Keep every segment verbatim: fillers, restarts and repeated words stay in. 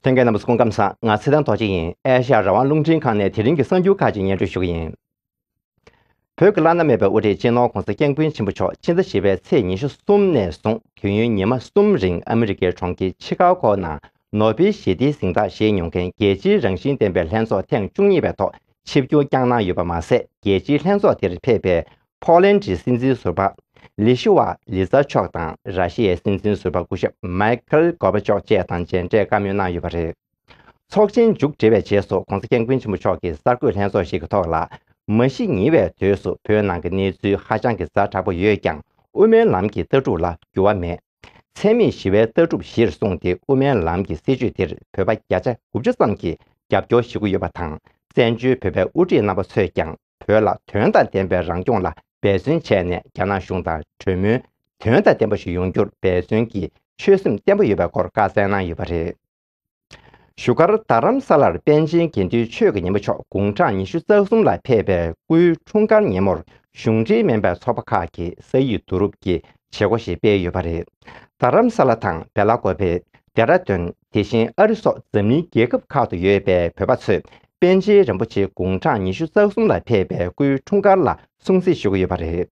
ལྷན་རྒྱས་རྣམ་པ་ཚོ་སྐུ་ཁམས་བཟང་། ང་ཚེ་བརྟན་རྡོ་རྗེ་ཡིན། ཨེ་ཤ་ཡ་རང་དབང་རླུང་འཕྲིན་ཁང་ནས་དེ་རིང་གི་གསར་འགྱུར་ཁག་ཅིག་སྙན་སྒྲོན་ཞུ་གི་ཡིན། བོད་ཀྱི་བླ་ན་མེད་པའི་དབུ་ཁྲིད་སྤྱི་ནོར་༧གོང་ས་༧སྐྱབས་མགོན་ཆེན་པོ་མཆོག་ཕྱི་ཟླ་བཞི་པའི་ཚེས་ཉི་ཤུ་གསུམ་ནས་བཟུང་དུས་ཡུན་ཉི་མ་གསུམ་རིང་ཨ་མི་རི་ཀའི་གྲོང་ཁྱེར་ཆི་ཀ་གོ་ནང་ནོ་བེལ་ཞི་བདེའི་གཟེངས་རྟགས་བཞེས་མྱོང་མཁན་རྒྱལ་སྤྱིའི་རང་བཞིན་ལྡན་པའི་ལྷན་ཚོགས་ཐེངས་བཅུ་གཉིས་པའི་ཐོག་ཆིབས་བསྒྱུར་བསྐྱངས་གནང་ཡོད་པ་མ་ཟད། རྒྱལ་སྤྱིའི་ལྷན་ཚོགས་དེར་ཕེབས་པའི་ཕོ་ལན་གྱི་སྲིད་འཛིན་ཟུར་པ་ལི་ཤི་ཝ་ལི་ཛ་མཆོག་དང་། ར་ཤི་ཡའི་སྲིད་འཛིན་ཟུར་པ་སྐུ་ཞབས་མའི་ཁལ་གོར་བྷ་ཆོབ་བཅས་དང་མཇལ་འཕྲད་བཀའ་མོལ་གནང་ཡོད་པ་རེད། ཚོགས་ཆེན་མཇུག་སྒྲིལ་བའི་རྗེས་སུ་༧གོང་ས་༧སྐྱབས་མགོན་ཆེན་པོ་མཆོག་གིས་གསར་འགོད་ལྷན་ཚོགས་ཤིག་གི་ཐོག་ལ། མ་གཞི་ཉེ་བའི་དུས་སུ་བོད་ནང་གི་གནས་ཚུལ་ཧ་ཅང་གི་ཛ་དྲག་པོ་ཡོད་ཀྱང་། དབུ་མའི་ལམ་གྱི་ལྟ་གྲུབ་ལ་འགྱུར་བ་མེད། འཚེ་མེད་ཞི་བའི་ལྟ་གྲུབ་གཞིར་བཟུང་སྟེ། དབུ་མའི་ལམ་གྱི་སྲིད་བྱུས་དེར་བོད་པ་བརྒྱ་ཆ་དགུ་བཅུ་ཙམ་གྱིས་རྒྱབ་སྐྱོར་ཞུ་གི་ཡོད་པ་དང་། བཙན་བྱོལ་བོད་པའི་དབུ་ཁྲིད་རྣམ་པ་ཚོས་ཀྱང་བོད་ལ་དོན་དང་ལྡན་པའི་རང་སྐྱོང་ལ་འབད་བརྩོན་བྱས་ནས། རྒྱ་ནག་གཞུང་དང་གྲོས་མོལ་དོན་དང་ལྡན་པ་ཞིག་ཡོང་རྒྱུར་འབད་བརྩོན་གྱི་ཆོད་སེམས་བརྟན་པོ་ཡོད་པའི་སྐོར་བཀའ་སྩལ་གནང་ཡོད་པ་རེད། བཞུགས་སྒར་རྡ་རམ་ས་ལར་པཎ་ཆེན་དགེ་འདུན་ཆོས་ཀྱི་རིན་པོ་ཆེ་མཆོག་དགུང་གྲངས་ཉི་ཤུ་རྩ་གསུམ་ལ་ཕེབས་པའི་སྐུའི་འཁྲུངས་སྐར་ཉིན་མོར་གཞུང་འབྲེལ་མིན་པའི་ཚོགས་པ་ཁག་གིས་ས་ཡིག་བསྡུ་རུབ་ཀྱི་བྱེད་སྒོ་ཞིག་སྤེལ་ཡོད་པ་རེད། རྡ་རམ་ས་ལ་དང་། སྦེ་ལ་ཀོ་བེ། ལྡེ་ར་ལྡུན། དེ་བཞིན་ཨ་རི་སོགས་འཛམ་གླིང་རྒྱལ་ཁབ་ཁག་ཏུ་ཡོད་པའི་བོད་པ་ཚོས་པཎ་ཆེན་རིན་པོ་ཆེ་དགུང་གྲངས་ཉི་ཤུ་རྩ་གསུམ་ལ་ཕེབས་པའི་སྐུའི་འཁྲུངས་སྐར་ལ་སྲུང་བརྩི་ཞུ་གི་ཡོད་པ་རེད།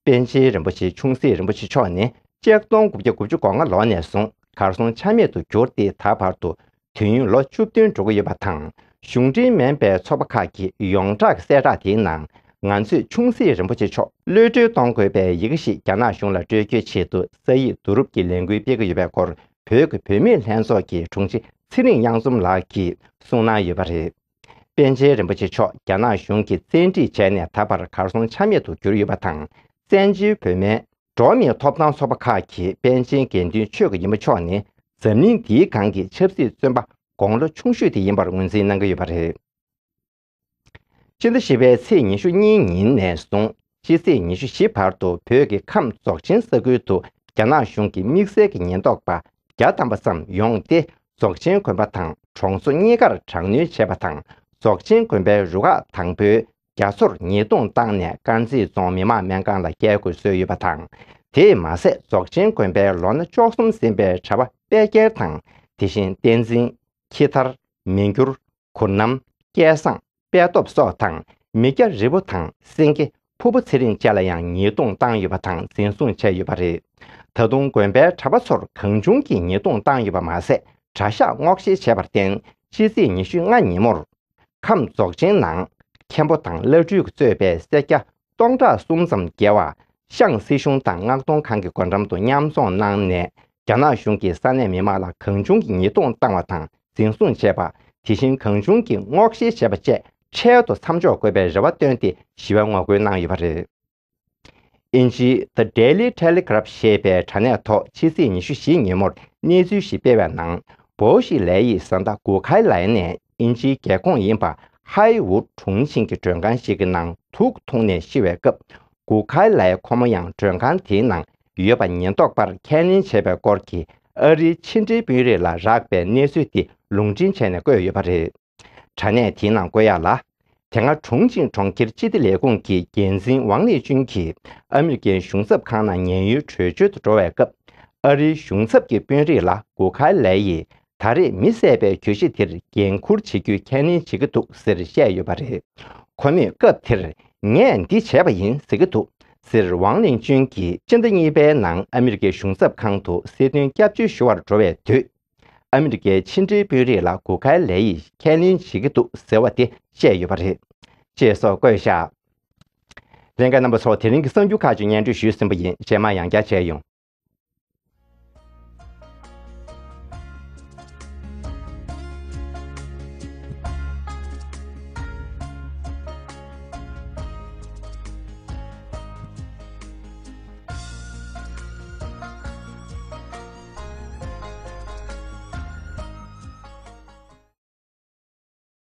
པཎ་ཆེན་རིན་པོ་ཆེ་ཆུང་སྲིད་རིན་པོ་ཆེ་མཆོག་ནི་ཆིག་སྟོང་དགུ་བརྒྱ་དགུ་བཅུ་གོ་ལྔ་ལོ་ནས་བཟུང་གར་སོང་ཆ་མེད་དུ་གྱུར་ཏེ། ད་བར་དུ་དུས་ཡུན་ལོ་བཅུ་བདུན་འགྲོ་གི་ཡོད་པ་དང་། གཞུང་འབྲེལ་མིན་པའི་ཚོགས་པ་ཁག་གིས་ཡོངས་གྲགས་ཀྱི་གསལ་བསྒྲགས་དེའི་ནང་། ང་ཚོས་ཆུང་སྲིད་རིན་པོ་ཆེ་མཆོག་གློད་གྲོལ་གཏོང་དགོས་པའི་ཡི་གེ་ཞིག་རྒྱ་ནག་གཞུང་ལ་སྤྲོད་རྒྱུའི་ཆེད་དུ་ས་ཡིག་བསྡུ་རུབ་ཀྱི་ལས་འགུལ་སྤེལ་གྱི་ཡོད་པའི་སྐོར། བོད་ཀྱི་བུད་མེད་ལྷན་ཚོགས་ཀྱི་དྲུང་ཆེ་ཚེ་རིང་གཡང་འཛོམས་ལགས་ཀྱིས་གསུངས་གནང་ཡོད་པ་རེད། པཎ་ཆེན་རིན་པོ་ཆེ་མཆོག་རྒྱ་ནག་གཞུང་གིས་བཙན་ཁྲིད་བྱས་ནས་ད་བར་གར་སོང་ཆ་མེད་དུ་གྱུར་ཡོད་པ་དང་། བཙན་བྱོལ་བོད་མིའི་འགྲོ་བ་མིའི་ཐོབ་ཐང་ཚོགས་པ་ཁག་གིས་པཎ་ཆེན་དགེ་འདུན་ཆོས་ཀྱི་རིན་པོ་མཆོག་ནི་འཛམ་གླིང་འདིའི་སྒང་གི་ཆབ་སྲིད་བཙོན་པ་དགུང་ལོ་ཆུང་ཤོས་དེ་ཡིན་པར་ངོས་འཛིན་གནང་གི་ཡོད་པ་རེད། སྤྱི་ཟླ་བཞི་པའི་ཚེས་ཉི་ཤུ་གཉིས་ཉིན་ནས་བཟུང་ཕྱི་ཚེས་ཉི་ཤུ་བཞི་བར་དུ་བོད་ཀྱི་ཁམས་རྫོགས་ཆེན་ས་ཁུལ་དུ་རྒྱ་ནག་གཞུང་གི་དམིགས་བསལ་གྱི་ཉེན་རྟོག་པ་བརྒྱ་ཐམ་པ་ཙམ་ཡོང་སྟེ། རྫོགས་ཆེན་དགོན་པ་དང་གྲོང་ཚོ་གཉིས་ཀར་དྲག་གནོན་བྱས་པ་དང་། རྫོགས་ཆེན་དགོན་པའི་རུ་ཁག་དང་པོའི་རྒྱ་མཚོར་ཉེས་རྡུང་བཏང་ནས། དཀར་མཛེས་རྫོང་མི་དམངས་སྨན་ཁང་ལ་བསྐྱལ་དགོས་བཟོས་ཡོད་པ་དང་། དེས་མ་ཟད། རྫོགས་ཆེན་དགོན་པའི་ལོ་ན་བཅུ་གསུམ་ཟིན་པའི་གྲྭ་པ་དཔལ་རྒྱལ་དང་། དེ་བཞིན་བསྟན་འཛིན། ཁྱི་ཐར། མི་འགྱུར། གུར་རྣམ། སྐལ་བཟང་། དཔལ་སྟོབས་སོགས་དང་། མི་སྐྱ་རི་བོ་དང་སེང་གེ། ཕུར་བུ་ཚེ་རིང་བཅས་ལ་ཡང་ཉེས་རྡུང་བཏང་ཡོད་པ་དང་། འཛིན་བཟུང་བྱས་ཡོད་པ་རེད། ད་དུང་དགོན་པའི་གྲྭ་པ་ཚོར་གང་བྱུང་གིས་ཉེས་རྡུང་བཏང་ཡོད་པ་མ་ཟད། གྲྭ་ཤག་སྔོག་བཤེར་བྱས་པར་བརྟེན། ཕྱི་ཚེས་ཉི་ཤུ་ལྔ་ཉིན་མོར་ཁམས་རྫོགས་ཆེན་ནང་མཁན་པོ་དང་བླ་སྤྲུལ་གྱིས་གཙོས་པའི་སེར་སྐྱ་སྟོང་ཕྲག་གསུམ་ཙམ་བརྒལ་བ་ཤང་སྲིད་གཞུང་དང་མངགས་གཏོང་ཁང་གི་སྒོ་འགྲམ་དུ་མཉམ་འཛོམས་གནང་ནས། རྒྱ་ནག་གཞུང་གིས་ས་གནས་མི་མང་ལ་གང་བྱུང་གིས་ཉེས་རྡུང་བཏང་བ་དང་འཛིན་བཟུང་བྱས་པ། དེ་བཞིན་གང་བྱུང་གིས་སྔོག་བཤེར་བྱས་པ་བཅས་འཕྲལ་དུ་མཚམས་འཇོག་དགོས་པའི་རེ་བ་བཏོན་ཏེ་ཞི་བའི་ངོ་རྒོལ་གནང་ཡོད་པ་རེད། དབྱིན་ཇིའི་The Daily Telegraph ཞེས་པའི་དྲ་གནས་ཐོག་ཕྱི་ཚེས་ཉི་ཤུ་བཞི་ཉིན་མོར་གནས་ཚུལ་ཞིག་སྤེལ་བའི་ནང་། བོའུ་ཤི་ལའེ་ཡི་བཟའ་ཟླ་གུ་ཁའི་ལའེ་ནས་དབྱིན་ཇིའི་རྒྱལ་ཁོངས་ཡིན་པ་ཧའེ་ཝུད་གྲོང་ཆེན་གྱི་མགྲོན་ཁང་ཞིག་གི་ནང་དུག་འཐུང་ནས་ཤི་བའི་སྐབས། གུ་ཁའི་ལའེ་ཁོ་མོ་ཡང་མགྲོན་ཁང་དེའི་ནང་ཡོད་པ་ཉེན་རྟོག་པར་ཁས་ལེན་བྱས་པའི་སྐོར་གྱི་ཨ་རིའི་ཕྱི་འབྲེལ་དཔོན་རིགས་ལ་རག་པའི་གནས་ཚུལ་དེ་ལུང་འདྲེན་བྱས་ནས་བཀོད་ཡོད་པ་རེད། དྲ་གནས་དེའི་ནང་བཀོད་ཡག་ལ། དེ་སྔ་གྲོང་ཆེན་གྲོང་ཁྱེར་སྤྱི་བདེ་ལས་ཁུངས་ཀྱི་འགན་འཛིན་ཝང་ལི་ཅུན་གྱིས་ཨ་མི་རི་ཀའི་གཞུང་ཚབ་ཁང་ནང་ཉེན་གཡོལ་བྲོས་བྱོལ་དུ་འགྲོ་བའི་སྐབས། ཨ་རིའི་གཞུང་ཚབ་ཀྱི་དཔོན་རིགས་ལ་གུ་ཁའི་ལའེ་ཡིས་ད་རེས་མི་བསད་པའི་གྱོད་གཞི་དེར་འགན་འཁུར་བྱེད་རྒྱུའི་ཁས་ལེན་བྱེད་ཀྱི་འདུག་ཟེར་བཤད་ཡོད་པ་རེད། ཁོ་མོས་སྐབས་དེར་ངས་འདི་བྱས་པ་ཡིན་ཟེར་གྱི་འདུག་ཟེར་ཝང་ལིན་ཅུན་གྱིས་སྤྱི་ཟླ་གཉིས་པའི་ནང་ཨ་མི་རི་ཀའི་གཞུང་ཚབ་ཁང་དུ་སྲིད་དོན་སྐྱབས་བཅོལ་ཞུ་བར་འགྲོ་བའི་དུས། ཨ་མི་རི་ཀའི་ཕྱི་འབྲེལ་དཔོན་རིགས་ལ་གུ་ཁའི་ལའེ་ཡིས་ཁས་ལེན་བྱེད་ཀྱི་འདུག་ཟེར་བ་དེ་བཤད་ཡོད་པ་རེད། ཅེས་སོགས་བཀོད་བཞག་ལྷན་རྒྱས་རྣམ་པ་ཚོ། དེ་རིང་གི་གསར་འགྱུར་ཁག་ཅིག་སྙན་སྒྲོན་ཞུས་ཟིན་པ་ཡིན། རྗེས་མ་ཡང་བསྐྱར་མཇལ་ཡོང་།